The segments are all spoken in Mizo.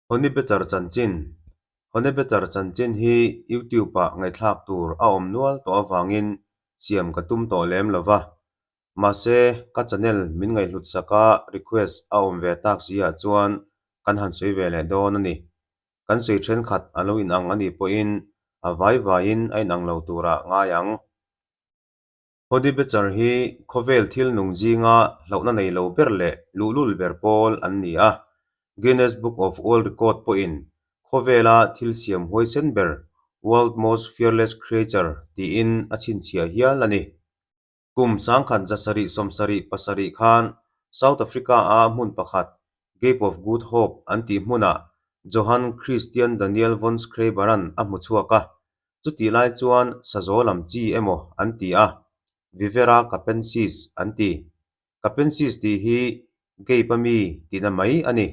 Honeybecher chanchin Honeybecher chanchin hi YouTube-ah ngaihthlak tur a awm nual tawh avangin siam ka tum tawh lem lo va. Mahse, ka channel min ngaihhlut saka request a awm ve tak si ah chuan kan han sawi ve leh dawn a ni. Kan sawi thenkhat a lo inang a nih pawhin a vai vaiin a inang lo turah ngai ang. Honeybecher hi khawvel thil nung zinga hlauhna nei lo ber leh luhlul ber pawl an ni a. Guinness Book of World Record pawhin khawvela thil siam huaisen ber, World Most Fearless Creature, tiin a chhinchhiah hial a ni. Kum sangkhat zasarih sawmsarih pasarih khan South Africa-a hmun pakhat Cape of Good Hope an tih hmunah Johann Christian Daniel von Schreiber-a'n a hmu chhuak a, chutih lai chuan sazaw lam chi emaw an ti a, Viverra capensis an ti. Capensis tih hi Cape-a mi tihna mai a ni.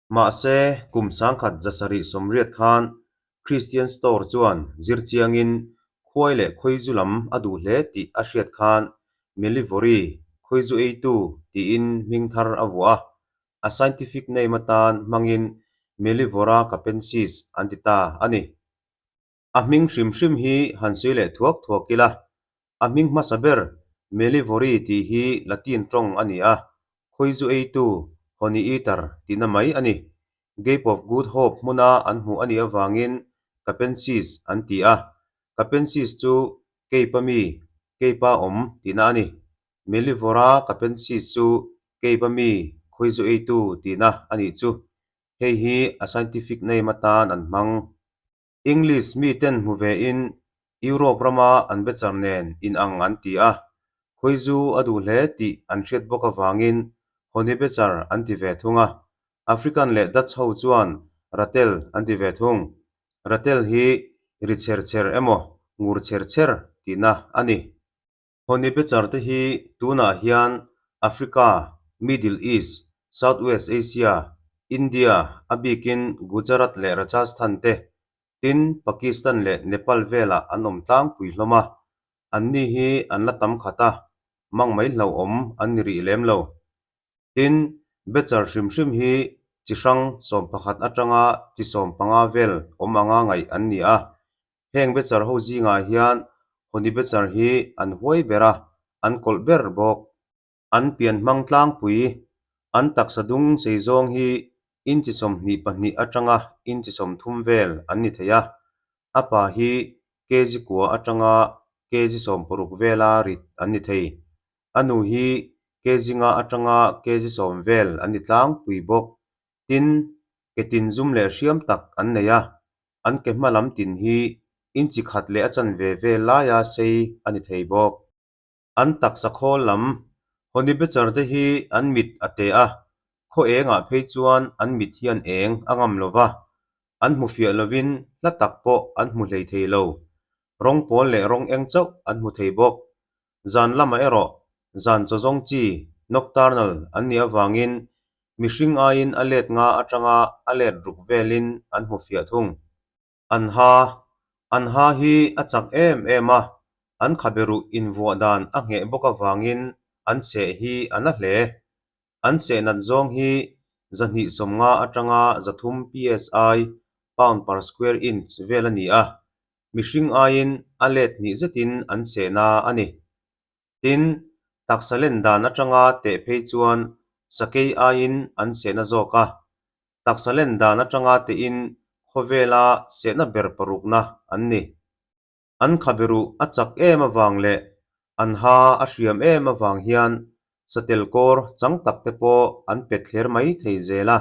Mahse, kum sangkhat zasarih sawmriat khan Christian Store chuan zir chiangin khuai leh khawizu lam a duh hle tih a hriat khan Mellivori, khawizu eitu, tiin hming thar a vuah a, a scientific name atan hmangin Mellivora capensis an ti ta a ni. A hming hrim hrim hi han sawi leh thuak thuak ila, a hming hmasa ber Mellivori tih hi Latin tawng a ni a, khawizu eitu, honey eater, tihna mai a ni. Cape of Good Hope hmuna an hmuh a nih avangin Capensis an ti a, Capensis chu Cape-a mi, Cape-a awm tihna a ni. Mellivora capensis chu Cape-a mi, khawizu eitu tihna a nih chu. Hei hi a scientific name atan an hmang. English miten hmu vein Europe rama an bechar nen inang an ti a, khawizu a duh hle tih an hriat bawk avangin Honey Bechar an ti ve thung a. African leh Dutch ho chuan Ratel an ti ve thung. Ratel hi ri chher chher emaw ngur chher chher tihna a ni. Honey Bechar te hi tunah hian Africa, Middle East, South West Asia, India, a bikin Gujarat leh Rajasthan te, tin Pakistan leh Nepal velah an awm tlangpui hlawm a. Anni hi an la tam khat a, mang mai hlauhawm an ni rih lem lo. Tin, Bechar hrim hrim hi chi hrang 11 atanga chi 15 vel awm anga ngaih an ni a. Heng Bechar ho zingah hian Honey Bechar hi an huai ber a, an kawlh ber bawk. An pian hmang tlangpui, an taksa dung sei zawng hi inchi 22 atanga inchi 30 vel an ni thei a. A pa hi kg kua atanga kg 60 vela rit an ni thei. A nu hi kg nga atanga kg 10 vel an ni tlangpui bawk. Tin, ke tin zum leh hriam tak an nei a, an ke hma lam tin hi inchi khat leh a chanve vel laia sei a ni thei bawk. An taksa khawl lam, Honey Bechar te hi an mit a teh a, khaw engah phei chuan an mit hian eng a ngam lo va, an hmu fiah lovin hla tak pawh an hmu hlei thei lo. Rawng pawl leh rawng eng chauh an hmu thei bawk. Zan lamah erawh zan chaw zawng chi, nocturnal, an nih avangin mihring aiin a let nga atanga a let ruk velin an hmu fiah thung. An ha, An ha hi a chak em em a, an khabe ruh invuah dan a ngheh bawk avangin an seh hi a na hle. An seh nat zawng hi 250 atanga 300 psi, pound per square inch, vel a ni a, mihring aiin a let hnih zetin an sehna a ni. Tin, taksa len dan atanga teh phei chuan sakei aiin an sehna zawk a, taksa len dan atanga tehin khawvela sehna ber parukna an ni. An khabe ruh a chak em avang leh an ha a hriam em avang hian satel kawr chang tak te pawh an pet thler mai thei zel a,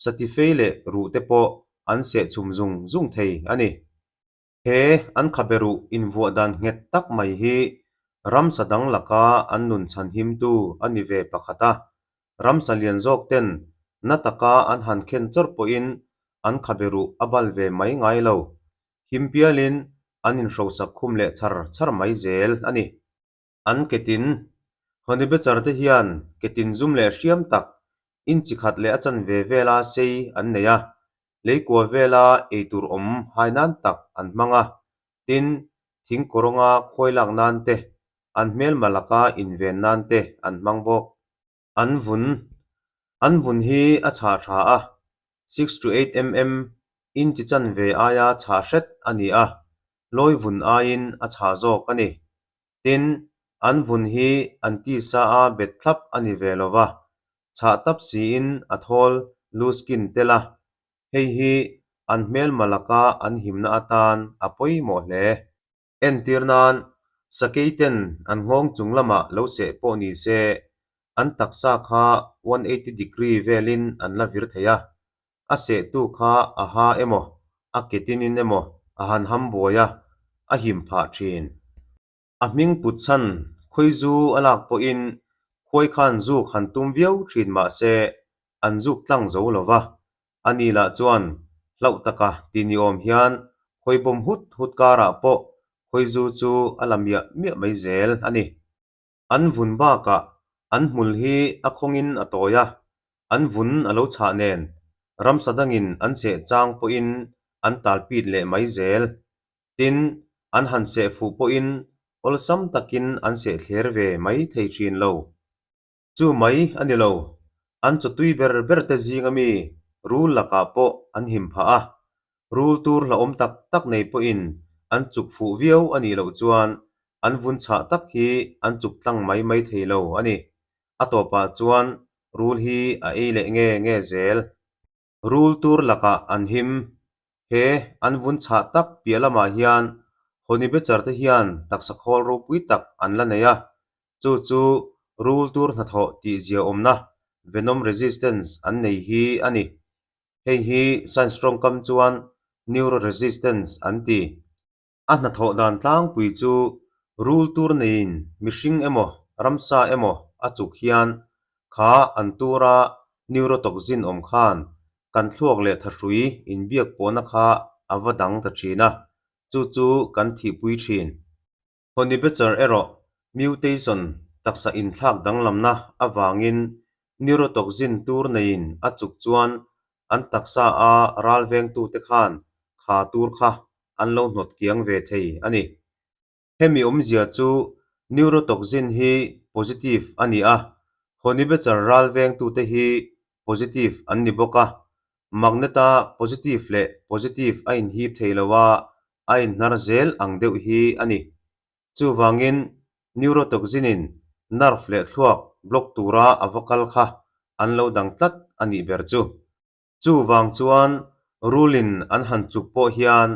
satifei leh ruh te pawh an seh chhum zung zung thei a ni. He an khabe ruh invuah dan nghet tak mai hi ramsa dang laka an nun chhan himtu a ni ve pakhat a, ramsa lian zawk ten na taka an han khen chawrh pawhin an khabe ruh a bal ve mai ngai lo. Him pialin an inhrosak khum leh char char mai zel a ni. An ketin, Honey Bechar te hian ketin zum leh hriam tak inchi khat leh a chanve vela sei an nei a, leikua vela eitur awm hai nan tak an hmang a, tin, thing kawrawnga khawi lak nan te, an hmelma laka inven nan te an hmang bawk. An vun, An vun hi a chhah tha a. 6-8 mm, inchi chanve aia chhah hret a ni a, lawi vun aiin a chhah zawk a ni. Tin, an vun hi an tisa a bet thlap a ni ve lo va, chhah tap siin a thawl loose skin tel a, hei hi an hmelma laka an himna atan a pawimawh hle. Entir nan, sakei ten an nghawng chung lamah lo seh pawh ni se, an taksa kha 180 degree velin an la vir thei a, a sehtu kha a ha emaw, a ke tinin emaw a han ham buai a, a him phah thin. A hming put chhan khawizu a lak pawhin khuai khan zuk han tum viau thin mah se an zuk tlang zo lo va, ani lah chuan hlauh taka ti ni awm hian khawi bawm hut hut karah pawh khawizu chu a la miah miah mai zel a ni. An vun bakah an hmul hi a khawngin a tawi a, an vun a lo chhah nen ramsa dangin an seh chang pawhin an talpit leh mai zel. Tin, an han seh fuh pawhin awlsam takin an seh thler ve mai thei thin lo. Chu mai a ni lo, an chawtui ber ber te zinga mi rul lakah pawh an him phah a, rul tur hlauhawm tak tak nei pawhin an chuk fuh viau a nih loh chuan an vun chhah tak hi an chuk tlang mai mai thei lo a ni. A tawpah chuan rul hi a ei leh nge nge zel. Rul tur lakah an him. He an vun chhah tak piah lamah hian Honey Badger te hian taksa khawl ropui tak an la nei a, chu chu rul tur hnathawh tih ziaawmna, venom resistance, an nei hi a ni. Hei hi science tawngkam chuan neuroresistance an ti. A hnathawh dan tlangpui chu rul tur neiin mihring emaw ramsa emaw a chuk hian kha an tura neurotoxin awm khan kan thluak leh thahrui inbiak pawhna kha a va dang ta thin a, chu chu kan thihpui thin. Honey Badger erawh mutation taksa inthlak danglamna avangin neurotoxin tur neiin a chuk chuan an taksa a ral vengtute khan kha tur kha an lo hnawt kiang ve thei a ni. Hemi awmzia chu neurotoxin hi positive a ni a, Honey Badger ral vengtute hi positive an ni bawk a, magnet-a positive leh positive a inhip thei lo a, a inhnar zel ang deuh hi a ni. Chuvangin neurotoxin-in nerve leh thluak block tura a va kal kha an lo dang tlat a nih ber chu. Chuvang chuan rulin an han chuk pawh hian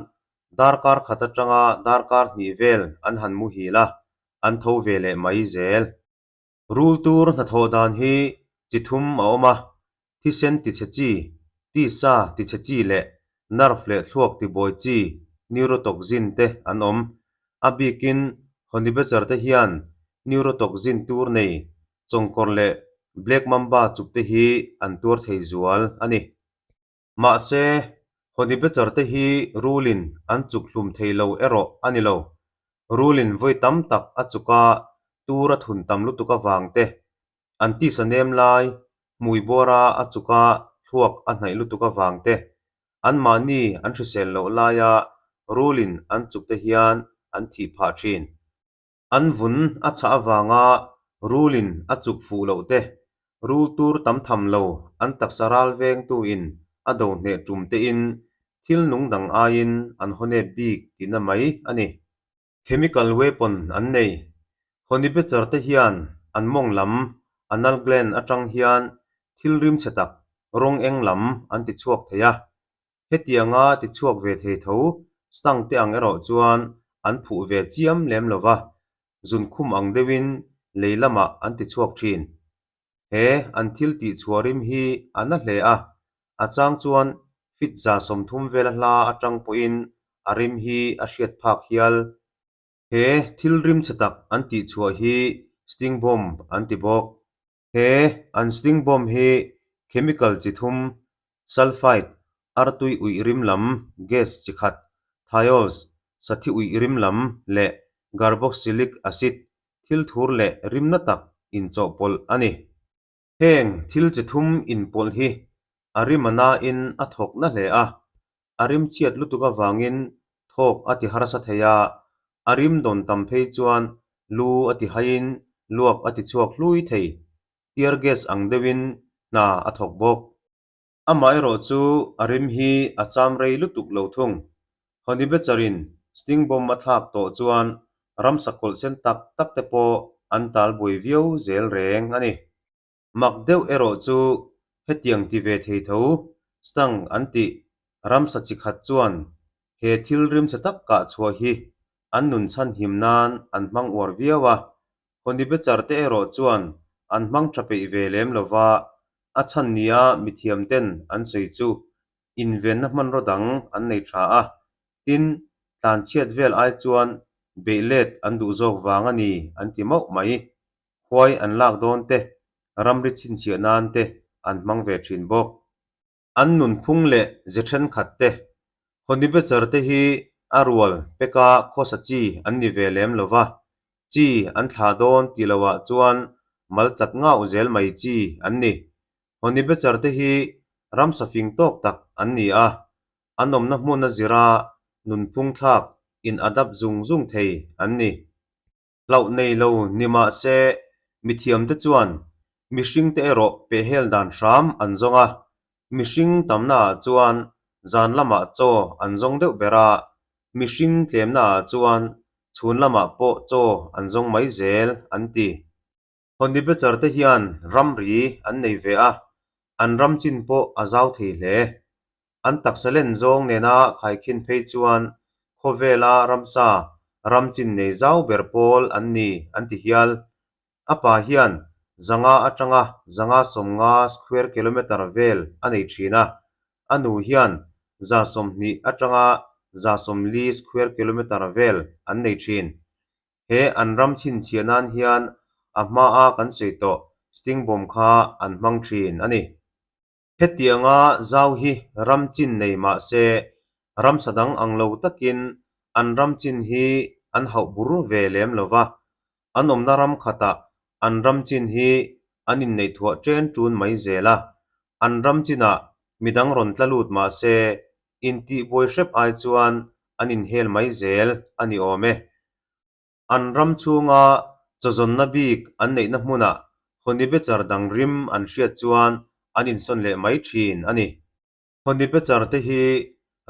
darkar khat atanga darkar hnih vel an han muhil a, an tho ve leh mai zel. Rul tur hnathawh dan hi chi thum a awm a, thisen tichhe chi, tisa tichhe chi leh nerve leh thluak tibuai chi, neurotoxin te an awm. A bikin Honey Badger te hian neurotoxin tur nei chawngkawr leh Black Mamba chuk te hi an tuar thei zual a ni. Mahse, Honey Badger te hi rulin an chuk hlum thei lo erawh a ni lo. Rulin vawi tam tak a chuk a, tur a thun tam lutuk avang te, an tisa nem lai, hmui bawra a chuk a, thluak a hnaih lutuk avang te, anmahni an hrisel loh laia rulin an chuk te hian an thih phah thin. An vun a chhah avanga rulin a chuk fuh loh te, rul tur tam tham lo an taksa ral vengtuin a do hneh tum tein thil nung dang aiin an hawnep bik tihna mai a ni. Chemical weapon an nei. Honey Badger te hian an mawng lam, anal gland atang hian thil rimchhe tak, rawng eng lam an ti chhuak thei a. Hetianga ti chhuak ve thei tho stang te ang erawh chuan an phuh ve chiam lem lo va, zunkhum ang deuhin lei lamah an ti chhuak thin. He an thil tih chhuah rim hi a na hle a, a chang chuan fit 130 vela hla atang pawhin a rim hi a hriat phak hial. He thil rim chhe tak an tih chhuah hi sting bomb an ti bawk. He an sting bomb hi chemical chi thum, sulfide, artui uih rim lam, gas chi khat, thiols, sathi uih rim lam leh carboxylic acid, thil thur leh rimna tak inchawhpawlh a ni. Heng thil chi thum inpawlh hi a rim a nain a thawk na hle a, a rim chhiat lutuk avangin thawk a ti harsa thei a, a rim dawn tam phei chuan lu a ti haiin luak a ti chhuak hlui thei. Tear gas ang deuhin hna a thawk bawk. Amaherawh chu a rim hi a cham rei lutuk lo thung. Honey Badger-in sting bomb a thlak tawh chuan ramsa kawlh sen tak tak te pawh an tal buai viau zel reng a ni. Mak deuh erawh chu hetiang ti ve thei tho Stang an tih ramsa chi khat chuan he thil rimchhe tak kah chhuah hi an nun chhan him nan an hmang uar viau a, Honey Badger te erawh chuan an hmang tha peih ve lem lova, a chhan nia mithiam ten an sawi chu invenna hmanraw dang an nei tha a, tin, tlanchhiat vel ai chuan beih let an duh zawk vang a ni an ti mauh mai. Khuai an lak dawn te, ramri chhinchhiah nan te an hmang ve thin bawk. An nunphung leh ze thenkhat te, Honey Badger te hi a rual peka khawsa chi an ni ve lem lo va, chi an thlah dawn ti loah chuan mal tlat ngauh zel mai chi an ni. Honey Badger te hi ramsa fing tawk tak an ni a, an awmna hmun a zira nunphung thlak in adapt zung zung thei an ni. Hlauh nei lo ni mah se mithiamte chuan mihringte erawh pehhel dan hram an zawng a, mihring tamnaah chuan zan lamah chaw an zawng deuh ber a, mihring tlemnaah chuan chhun lamah pawh chaw an zawng mai zel an ti. Honey Badger te hian ramri an nei ve a, an ram chin pawh a zau thei hle. An taksa len zawng nena khaikhin phei chuan khawvela ramsa ram chin nei zau ber pawl an ni an ti hial. A pa hian zanga atanga zanga sawmnga square kilometre vel a nei thin a, a nu hian 120 atanga 140 square kilometre vel an nei thin. He an ram chhinchhiah nan hian a hmaa kan sawi tawh sting bomb kha an hmang thin a ni. Hetianga zau hi ram chin nei mah se, ramsa dang ang lo takin an ram chin hi an hauh bur ve lem lo va, an awmna ram khatah an ram chin hi an inneih thuah ṭen ṭun mai zel a, an ram chinah midang rawn tla lut mah se, intihbuai hrep ai chuan an inhel mai zel a ni awm e. An ram chhunga chawzawnna bik an neihna hmunah Honey Badger dang rim an hriat chuan an insawn leh mai thin a ni. Honey Badger te hi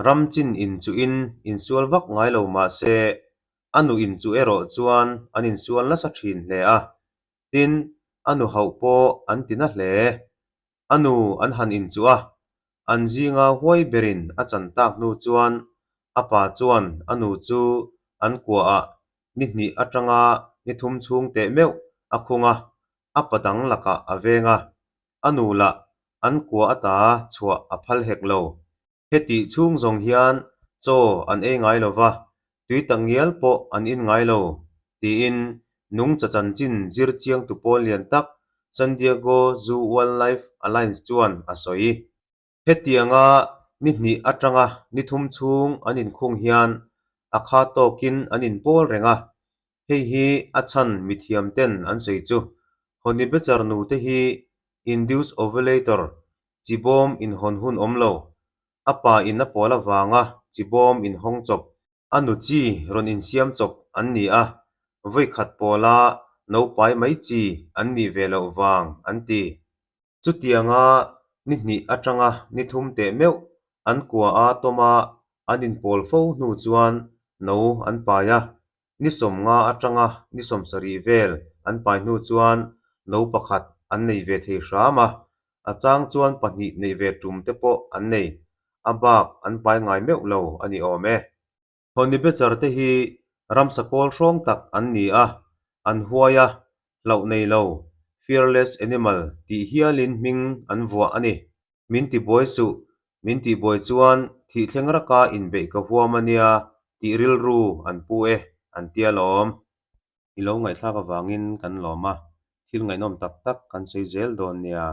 ram chin inchuhin insual vak ngai lo mah se, a nu inchuh erawh chuan an insual nasa thin hle a, tin, a nu hauh pawh an ti na hle. A nu an han inchuh a, an zinga huai berin a chan tak hnu chuan a pa chuan a nu chu an kuaah ni hnih atanga ni thum chhung teh meuh a khung a, a pa dang lakah a veng a, a nu lah an kua ata chhuah a phal hek lo. Hetih chhung zawng hian chaw an ei ngai lo va, tui tak ngial pawh an in ngai lo, tiin nungcha chanchin zir chiangtu pawl lian tak San Diego Zoo Wildlife Alliance chuan a sawi. Hetianga ni hnih atanga ni thum chhung an inkhung hian a kha tawkin an inpawl reng a, hei hi a chhan mithiam ten an sawi chu. Honey Badger nute hi induced ovulator Chibawm inhawn hun awm lo. A pa in a pawl avanga chibawm inhawng chawp, a nu chi rawn insiam chawp an ni a, vawikhat pawla naupai mai chi an nih ve loh vang an ti. Chutianga ni hnih atanga ni thum teh meuh an kua a tawma an inpawl fo hnu chuan no an pai a, Ni 50 atanga ni 70 vel an pai hnu chuan no pakhat an nei ve thei hram a, a chang chuan pahnih neih ve tum te pawh an nei, a bak an pai ngai meuh lo a ni awm e. Honey Badger te hi ramsa kawl hrawng tak an ni a, an huai a, hlauh nei lo, fearless animal tih hialin hming an vuah a ni. Min ti buai suh, min tih buai chuan thih thleng raka inbeih ka huam a nia tih rilru an pu e, an tia lawm. I lo ngaihthlak avangin kan lawm a, thil ngaihnawm tak tak kan sawi zel dawn nia.